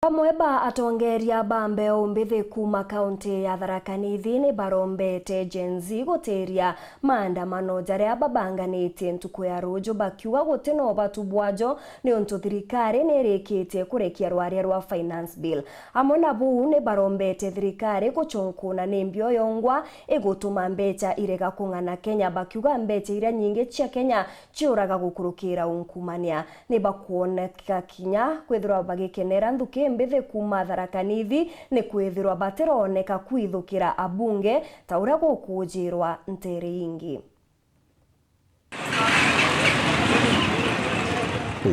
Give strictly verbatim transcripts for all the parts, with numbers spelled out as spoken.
Bamwe ba atongeria ba mbeu mbithi kuuma kaunti ya Tharaka Nithi ni barombete Gen Z gutiria maandamano jaria babanganitie ntuku ya ruju, bakiuga guti na ubatu bwajo niuntu thirikari ni irikitie kurekia rwaria rwa Finance Bill. Amwe na buu, ni barombete thirikari gucunkuna ni mbio yongwa igutuma mbecha irega kung'ana Kenya, bakiuga mbecha iria nyingi cia Kenya ciuraga gukurukira unkumania. Ni bakwoneka kinya kwithirwa bagikenera nthuki mbithi kuuma Tharaka Nithi, ni kwithirwa batironeka kwithukira abunge ta uria gukujirwa nteere ingi.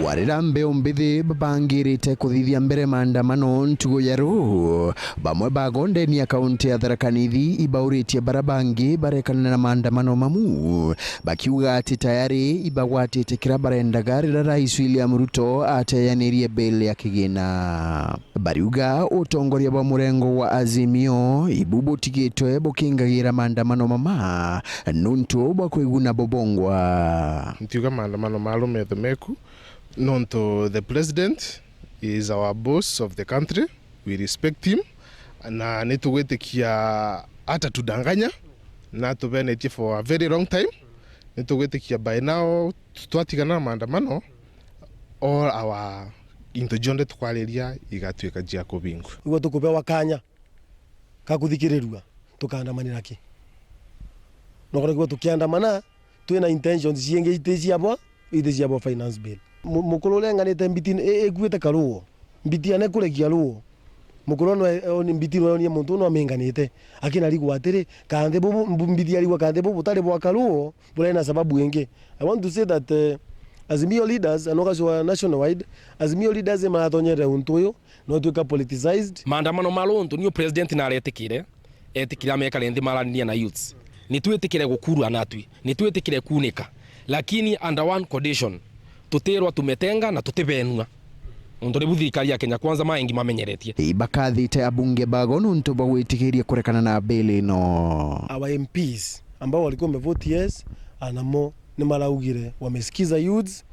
Warira mbeu mbithi babangirite kuthithia mbere maandamano ntugu ya ruu, bamwe ba Gondeni ya kaunti ya Tharaka Nithi ibauritie bara bangi barekana na maandamano mamu, bakiuga ati tayari ibagwatite kira barendaga rira Rais William Ruto ateyanirie bill ya kigina. Bariuga utongoria bwa murengo wa Azimio ibu butigitwe bukingagira maandamano mama nuntu bwa kwiguna bubongwa. Ntiuga maandamano maru metho meku, nontu the president is our boss of the country, we respect him, na nitugwitikia atatudanganya na atubenetie for a very long time. Nitugwitikia by now twatigana na maandamano, all our into jonthe tukwariria igatuika cia kubingwa. Igwe tukubewa kanya ka kuthikirirua, tukaandamanira ki? Nokorwo igwe tukiandamana twina intentions ciingi iti ciabo, iti ciabo finance bill. Mu-, mukuru uria enganite mbiti i-, ikuite karuo, mbiti ane kurekia ruo. Mukuru no e-, oni mbiti no eonie muntu no aminganite. Akina rigwa atiri, kanthe bubu, mbu-, mbiti arigwa kanthe bubu butari bwa karuo, burena sababu ingi. I want to say that, eh, Azimio leaders, and ukacua national wide, Azimio leaders ni maratonyerera untu uyu, no tuika politicized. Maandamano ma runtu niyo president naretikire, etikire amekare nthi maranirie na youths. Ni twitikire gukurwa natwi, ni twitikire kuunika. Lakini under one condition, tutirwa tumetenga na tutibenua. Untu nibu thirikari ya Kenya Kwanza maingi mamenyeretie. Ibakathite abunge bago nuntu bwa gwitikiria kurekana na bill ino. Our M Ps ambao walikuwa wamevote yes, anamo ni maraugire wamesikiza youths,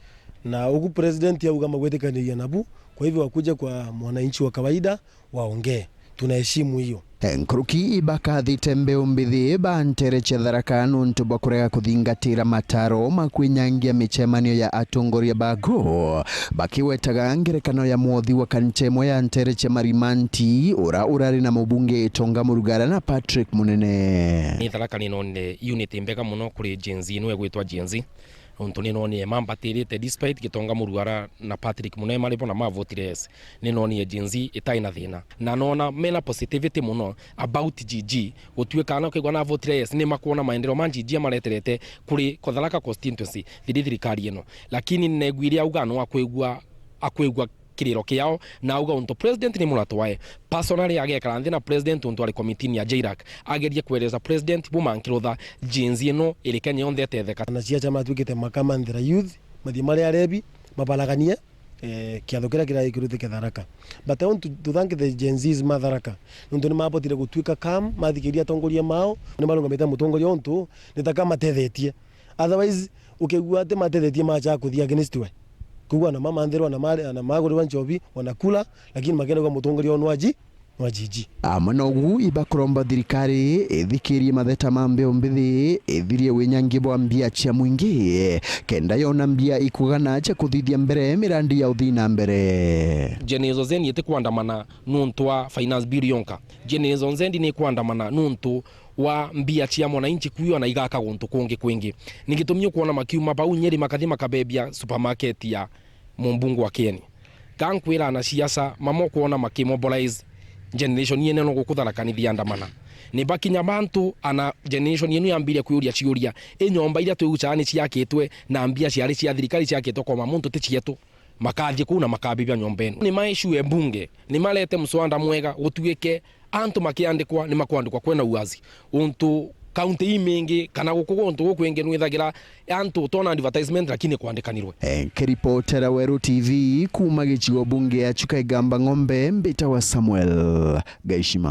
na ugu president auga magwitikaniria nabu, kwa hivyo wakuje kwa mwananchi wa kawaida waongee. Tunaheshimu hiyo. Nkuruki ibakathite mbeu mbithi ba ntere cia Tharaka nuntu bwa kurega kuthingatira mataro ma kwinyangia micemanio ya atongoria bago, bakiwetaga ngerekano ya mwothi wa kancha imwe ya ntere cia Marimanti, ura urari na mubunge Itonga Murugara na Patrick Munene. Ni Tharaka ni nonire unity mbega muno kuri Gen Z, niwe gwitwa Gen Z. Nontu ni nonire mambatirite despite Gitonga Muruara na Patrick Munene mari bo na mavotire yes. Ni nonire Gen Z itai na thina. Na nona mena positivity muno about G G. Gutuika ana ukaigua na votire yes, ni makuona maendeleo ma G G amareterete kuri Kotharaka constituency thiri thirikari ino. Lakini neguire auga no akwigua, akwigua kiriro kiao, na auga untu president ni muratu wae. Personally, agekara nthi na president untu ari committee ya J R A C, agerie kueleza president buma nkirutha Gen Z ino iri Kenya yonthe etetheka. Na ciacha matuikite makamanthira youth, mathie mari arebi, mabaraganie, eh, kiatho kiria kiria kirutike Tharaka. But I want to, to thank the Gen Zs ma Tharaka. Nontu ni mabotire gutuika calm, mathikiria atongoria mao, ni marungamite mutongoria untu ni ta kamatethetie. Otherwise, ukigua ati matethetie macha kuthia against we. Kugua na mama nthirwa na mari, na magurirwa nchobi, wanakula, lakini makenda kwa mutongoria ono aji, wa G G. Amwe nogu ibakuromba thirikari ithikirie matheta ma mbeu mbithi, ithirie winyangi bwa mbia cia mwingi, kenda yona mbia ikugana cia kuthithia mbere mirandi ya uthii na mbere. Generation Z itikwandamana nuntu wa finance bill yonka. Generation Z ni ikwandamana nuntu wa mbia cia mwananchi kuiyo na igaka guntu kungi kwingi. Ni gitumi ukwona makiuma bau Nyeri makathi makabebia supermarket ya mumbunge wa Kieni. Gankwira anasiasa mama ukwona makimobilize generation yene no guku Tharaka Nithi andamana. Ni bakinya bantu ana generation yenu yambire kwiuria ciuria, i nyomba iria twigucaga ni ciakitwe na mbia ciari cia thirikari ciakitwe kwa muntu ti cietu. Makathie kuu na makabibia nyomba inu. Ni maishu e bunge, ni marete mswada mwega gutuike antu makiandikwa ni makwandikwa kwena uwazi. Untu kaunti imingi kana guku guntu gukwingi nwithagira antu utona advertisement lakini kwandikanirwe. Nkiripotera Weru T V kuuma gicigo bunge ya Chuka Igamba Ng'ombe, mbitawa Samuel Gaishima.